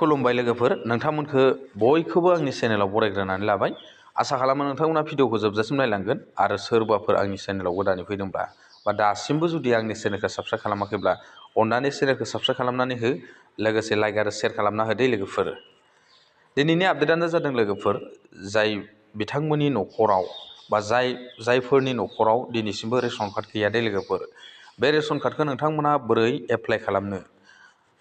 खुलुमबाय लोगोफोर, नोंथांमोनखौ बयखौबो आंनि चेनेलाव बरायग्रोनानै लाबाय। आसा खालामो नोंथांमोना भिडिअखौ जोबजासिम नायलांगोन आरो सोरबाफोर आंनि चेनेलाव गोदानै फैदोंब्ला बा दासिमबो जुदि आंनि चेनेलखौ साबस्क्राइब खालामाखैब्ला अननानै चेनेलखौ साबस्क्राइब खालामनानै हो, लोगोसे लाइक आरो शेयार खालामना हो दे लोगोफोर। दिनैनि आपडेटआनो जादों लोगोफोर, जाय बिथांमोननि न'खराव बा जायफोरनि न'खराव दिनैसिमबो रेशन कार्ड गैया दे लोगोफोर, बे रेशन कार्डखौ नोंथांमोना बोरै एप्लाइ खालामनो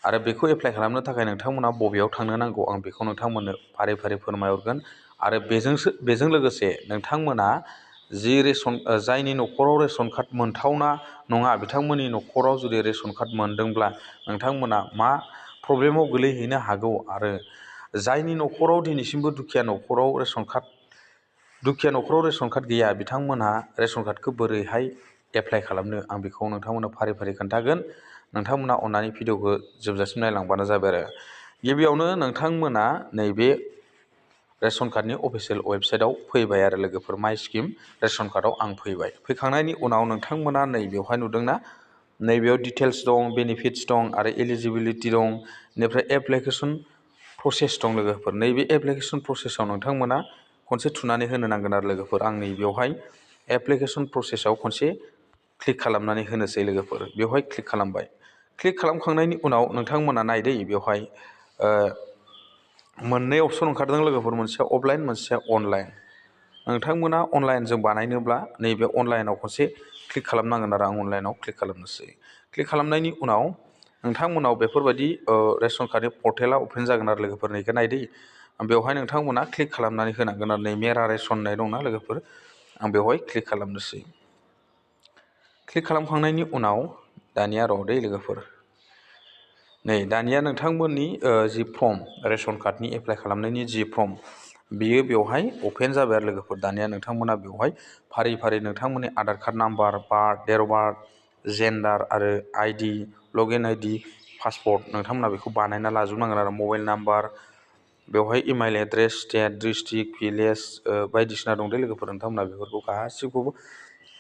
आरो बेखौ एप्लाइ खालामनो थाखाय नोंथांमोना बबेयाव थांनो नांगौ, आं बेखौ नोंथांमोननो फारि फारि फोरमायहरगोन। आरो बेजों लोगोसे नोंथांमोना जायनि न'खराव रेशन कार्ड मोनथावना नङा, बिथांमोननि न'खराव जुदि रेशन कार्ड मोनदोंब्ला नोंथांमोना मा प्रब्लेमाव गोलैहैनो हागौ, आरो जायनि न'खराव दिनैसिमबो दुखिया न'खराव रेशन कार्ड गैया, बिथांमोनहा रेशन कार्डखौ बोरैहाय एप्लाइ खालामनो, आं बेखौ नोंथांमोननो फारि फारि खोन्थागोन। नोंथांमोना अननानै भिडिअखौ जोबजासिम नायलांबानो जाबाय आरो। गिबियावनो नोंथांमोना नैबे रेशन कार्डनि अफिसियेल वेबसाइटआव फैबाय आरो लोगोफोर, माइ स्किम रेशन कार्डआव आं फैबाय। फैखांनायनि उनाव नोंथांमोना नैबेयावहाय नुदोंना, नैबेयाव डिटेल्स दं, बेनिफिट्स दं आरो एलिजिबिलिटि दं, बेनिफ्राय एप्लिकेसन प्रसेस दं लोगोफोर। नैबे एप्लिकेसन प्रसेसआव नोंथांमोना खनसे थुनानै होनो नांगोन आरो लोगोफोर। आं नैबेयावहाय एप्लिकेसन प्रसेसआव खनसे क्लिक खालामनानै होनोसै लोगोफोर। बेवहाय क्लिक खालामबाय। क्लिक खालामखांनायनि उनाव नोंथांमोना नायदै, बेवहाय मोननै अपसन ओंखारदों लोगोफोर, मोनसेया अफलाइन, मोनसेया अनलाइन। नोंथांमोना अनलाइनजों बानायनोब्ला नैबे अनलाइनाव खनसे क्लिक खालामनांगोन आरो आं अनलाइनाव क्लिक खालामनोसै। क्लिक खालामनायनि उनाव नोंथांमोनाव बेफोरबायदि रेशन कार्डनि पर्टेला अपेन जागोन आरो लोगोफोर। नैखौ नायदै, बेवहाय नोंथांमोना क्लिक खालामनानै होनांगोन आरो नै मेरा रेशन होननाय दंना लोगोफोर, आं बेवहाय क्लिक खालामनोसै। क्लिक खालामखांनायनि उनाव दानिया र' दै लोगोफोर, नै दानिया नोंथांमोननि जि फर्म, रेशन कार्डनि एप्लाइ खालामनायनि जि फर्म, बियो बेवहाय अपेन जाबाय आरो लोगोफोर। दानिया नोंथांमोना बेवहाय फारि फारि नोंथांमोननि Aadhaar card number, birth, date of birth, gender आरो आइडि, लगइन आइडि, पासपर्ट, नोंथांमोना बेखौ बानायना लाजोबनांगोन आरो मबाइल नाम्बार, बेवहाय email address, state, district, village बायदिसिना दं दे लोगोफोर। नोंथांमोना बेफोरखौ गासैखौबो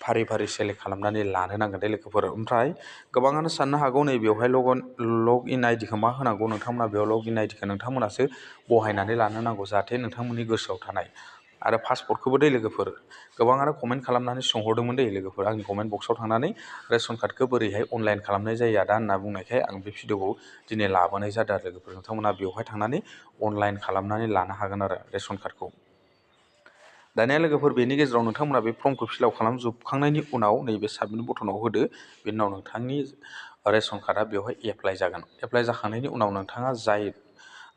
फारि फारि सेलेक्ट खालामनानै लानो नांगोन दे लोगोफोर। ओमफ्राय गोबाङानो साननो हागौ नै बेवहाय लगइन आइडिखौ मा होनांगौ, नोंथांमोना बेयाव लगइन आइडिखौ नोंथांमोनासो बहायनानै लानो नांगौ, जाहाथे नोंथांमोननि गोसोआव थानाय। आरो पासपर्टखौबो दे लोगोफोर, गोबाङानो कमेन्ट खालामनानै सोंहरदोंमोन दे लोगोफोर आंनि कमेन्ट बक्सआव थांनानै, रेशन कार्डखौ बोरैहाय अनलाइन खालामनाय जायो आदा होनना बुंनायखाय आं बे भिडिअखौ दिनै लाबोनाय जादों आरो लोगोफोर। नोंथांमोना बेवहाय थांनानै अनलाइन खालामनानै लानो हागोन आरो रेशन कार्डखौ। दानिया लोगोफोर, बेनि गेजेराव नोंथांमोना बे फर्मखौ फिलआप खालामजोबखांनायनि उनाव नैबे साबमिट बटनाव होदो। बेनि उनाव नोंथांनि रेशन कार्डआ बेवहाय एप्लाइ जागोन। एप्लाइ जाखांनायनि उनाव नोंथाङा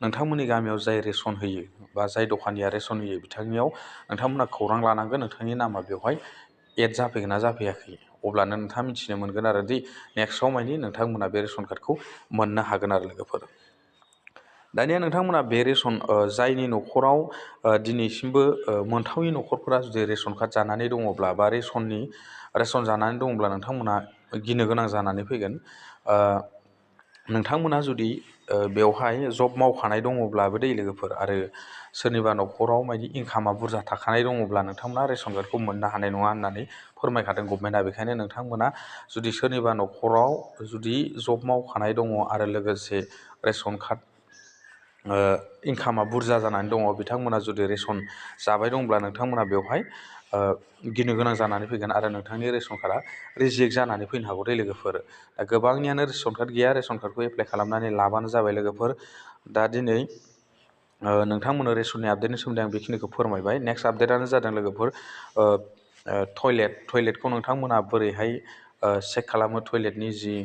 नोंथांमोननि गामियाव जाय रेशन होयो बा जाय दखानिया रेशन होयो, बिथांनियाव नोंथांमोना खौरां लानांगोन, नोंथांनि नामा बेवहाय एड जाफैगोन ना जाफैयाखै। अब्लानो नोंथाङा मिथिनो मोनगोन आरो दि नेक्स्टआव मानि नोंथांमोना बे रेशन कार्डखौ मोननो हागोन आरो लोगोफोर। दानिया नोंथांमोना बे जायनि न'खराव दिनैसिमबो मोनथावै न'खरफोरा जुदि रेशन कार्ड जानानै दङब्ला बा रेशन जानानै दङब्ला नोंथांमोना गिनो गोनां जानानै फैगोन। नोंथांमोना जुदि बेवहाय जब मावखानाय दङब्लाबो दै लोगोफोर, आरो सोरनिबा न'खराव माने इनकामा बुरजा थाखानाय दङब्ला नोंथांमोना रेशन कार्डखौ मोननो हानाय नङा होननानै फोरमायखादों गभमेन्टआ। बेखायनो नोंथांमोना जुदि सोरनिबा न'खराव जुदि जब मावखानाय दङ आरो लोगोसे रेशन कार्ड इनकामा बुरजा जानानै दङ, बिथांमोना जुदि रेशन जाबाय दंब्ला नोंथांमोना बेवहाय गिनो गोनां जानानै फैगोन आरो नोंथांनि रेशन कार्डआ रिजेक्ट जानानै फैनो हागौ दे लोगोफोर। गोबांनियानो रेशन कार्ड गैया, रेशन कार्डखौ एप्लाइ खालामनानै लाबानो जाबाय लोगोफोर। दा दिनै नोंथांमोननो रेशननि आपडेटनि सोमोन्दै आं बेखिनिखौ फोरमायबाय। नेक्स्ट आपडेटआनो जादों लोगोफोर टयलेटखौ नोंथांमोना बोरैहाय चेक खालामो, टयलेटनि जि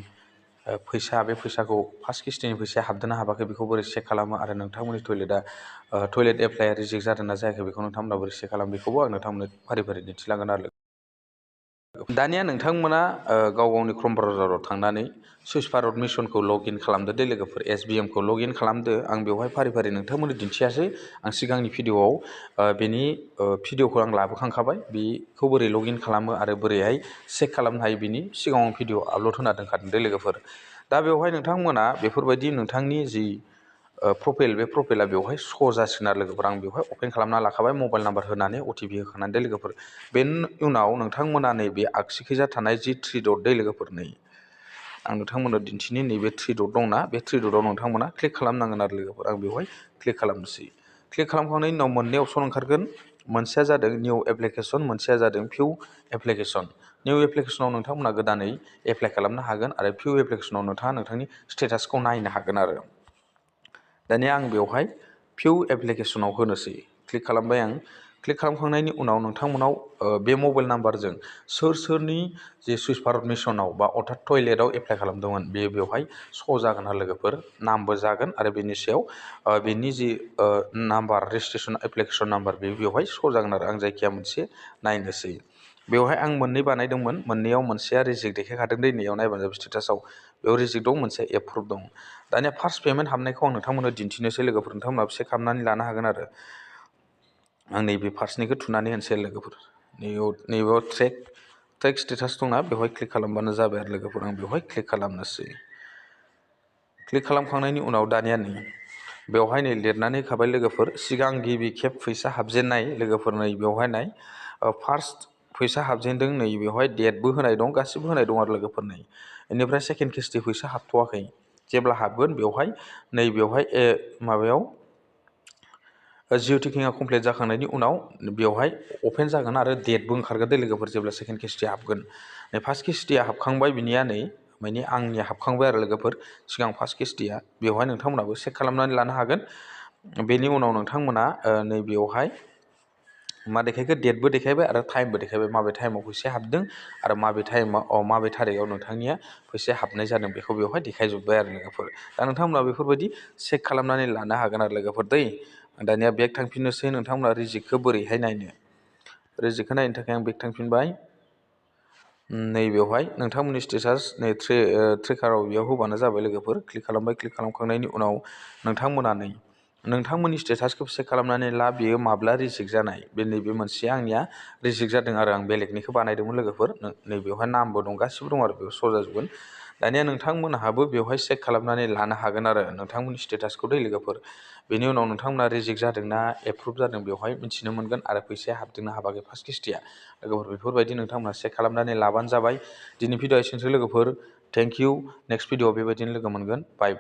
फैसा, बे फैसाखौ फार्स्ट किस्तिनि फैसाया हाबदोंना हाबाखै बेखौ बोरै चेक खालामो, आरो नोंथांमोननि टयलेट एप्लाइआ रिजेक्ट जादोंना जायाखै बेखौ नोंथांमोना बोरै चेक खालामो, बेखौबो आं नोंथांमोननो फारि फारि दिन्थिलांगोन आरो। दानिया नोंथांमोना गाव गावनि क्रम ब्राउजाराव थांनानै सुइस भारत मिसनखौ लगइन खालामदो दे लोगोफोर, SBMखौ लगइन खालामदो। आं बेवहाय फारि फारि नोंथांमोननो दिन्थियासै, आं सिगांनि भिडिअआव बेनि भिडिअखौ आं लाबोखांखाबाय। बेखौ बोरै लगइन खालामो आरो बोरैहाय चेक खालामनो हायो बिनि सिगाङाव भिडिअ आपल'ड होना दोनखादों दे लोगोफोर। दा बेवहाय नोंथांमोना बेफोरबायदि नोंथांनि जि प्रफाइल, बे प्रफाइला बेवहाय श' जासिगोन आरो लोगोफोर। आं बेवहाय अपेन खालामना लाखाबाय, मबाइल नाम्बार होनानै OTP होखानानै दे लोगोफोर। बेनि उनाव नोंथांमोना नैबे आगसिखैजा थानाय जि 3 डट दे लोगोफोर, नै आं नोंथांमोननो दिन्थिनि नैबे थ्रि डट दंना बे थ्रि डटआव नोंथांमोना क्लिक खालामनांगोन आरो लोगोफोर आं बेवहाय क्लिक खालामनोसै क्लिक खालामखांनायनि उनाव मोननै अपसन ओंखारगोन मोनसेया जादों निउ एप्लिकेसन मोनसेया जादों भिउ एप्लिकेसन निउ एप्लिकेसनाव नोंथांमोना गोदानै एप्लाइ खालामनो हागोन आरो भिउ एप्लिकेसनाव नोंथाङा नोंथांनि स्टेटासखौ नायनो हागोन आरो दानिया आं बेवहाय भिउ एप्लिकेसनाव होनोसै क्लिक खालामबाय आं क्लिक खालामखांनायनि उनाव नोंथांमोनाव बे मबाइल नाम्बारजों सोरनि जे सुइस भारत मिसनाव बा अर्थात टयलेटआव एप्लाइ खालामदोंमोन बेवहाय श' जागोन आरो लोगोफोर नामबो जागोन आरो बेनि सायाव बेनि जि नाम्बार रेजिस्ट्रेसन एप्लिकेसन नाम्बार बेवहाय श' जागोन आरो आं जायखिया मोनसे नायनोसै बेवहाय आं मोननै बानायदोंमोन मोननैयाव मोनसेया रिजेक्ट देखायखादों दै नैयाव नायबानो जाबाय स्टेटासआव बेयाव रिजेक्ट दं मोनसे एप्रुभ दं दानिया फार्स्ट पेमेन्ट हाबनायखौ आं नोंथांमोननो दिन्थिनोसै लोगोफोर नोंथांमोनहा चेक खालामनानै लानो हागोन आरो आं नैबे फार्स्टनिखौ थुनानै होनोसै लोगोफोर नैबेयाव ट्रेक स्टेटास दंना बेवहाय क्लिक खालामबानो जाबाय आरो लोगोफोर आं बेवहाय क्लिक खालामनोसै क्लिक खालामखांनायनि उनाव दानिया नै बेवहाय नै लिरनानै होखाबाय लोगोफोर सिगां गिबि खेब फैसा हाबजेननाय लोगोफोर नै बेवहाय नाय फार्स्ट फैसा हाबजेनदों नै बेवहाय डेटबो होनाय दं गासिबो होनाय दं आरो लोगोफोर नै बेनिफ्राय सेकेन्ड किस्ति फैसा हाबथ'वाखै जेब्ला हाबगोन बेवहाय नै बेवहाय माबायाव जिअ टिकिंआ कमप्लिट जाखांनायनि उनाव बेवहाय अपेन जागोन आरो डेटबो ओंखारगोन दे लोगोफोर जेब्ला सेकेन्ड किस्तिया हाबगोन नै फार्स्ट किस्तिया हाबखांबाय बिनिया नै माने आंनिया हाबखांबाय आरो लोगोफोर सिगां फार्स्ट किस्तिया बेवहाय नोंथांमोनाबो चेक खालामनानै लानो हागोन बेनि उनाव नोंथांमोना नै बेवहाय मा देखायखो डेटबो देखायबाय आरो टाइमबो देखायबाय माबे टाइमाव फैसाया हाबदों आरो माबे थारिखआव नोंथांनिया फैसाया हाबनाय जादों बेखौ बेवहाय देखायजोब्बाय आरो लोगोफोर दा नोंथांमोना बेफोरबायदि चेक खालामनानै लानो हागोन आरो लोगोफोर दै दानिया बेक थांफिननोसै नोंथांमोना रिजेक्टखौ बोरैहाय नायनो रिजेक्टखौ नायनो थाखाय आं बेक थांफिनबाय नै बेवहाय नोंथांमोननि स्टेटास नै ट्रेकाराव बेयाव होबानो जाबाय लोगोफोर क्लिक खालामबाय क्लिक खालामखांनायनि उनाव नोंथांमोना नै नोंथांमोननि स्टेटासखौ चेक खालामनानै ला बेयो माब्ला रिजेक्ट जानाय बे नैबे मोनसेया आंनिया रिजेक्ट जादों आरो आं बेलेगनिखौ बानायदोंमोन लोगोफोर नैबेवहाय नामबो दं गासिबो दं आरो बेयाव श' जाजोबगोन दानिया नोंथांमोनहाबो बेवहाय चेक खालामनानै लानो हागोन आरो नोंथांमोननि स्टेटासखौ दै लोगोफोर बेनि उनाव नोंथांमोना रिजेक्ट जादोंना एप्रुभ जादों बेवहाय मिथिनो मोनगोन आरो फैसाया हाबदोंना हाबाखै फार्स्ट किस्तिया लोगोफोर बेफोरबायदि नोंथांमोना चेक खालामनानै लाबानो जाबाय दिनै भिडिअ एसेनोसै लोगोफोर थेंक इउ नेक्स्ट भिडिअआव बेबायदिनो लोगो मोनगोन बाय बाय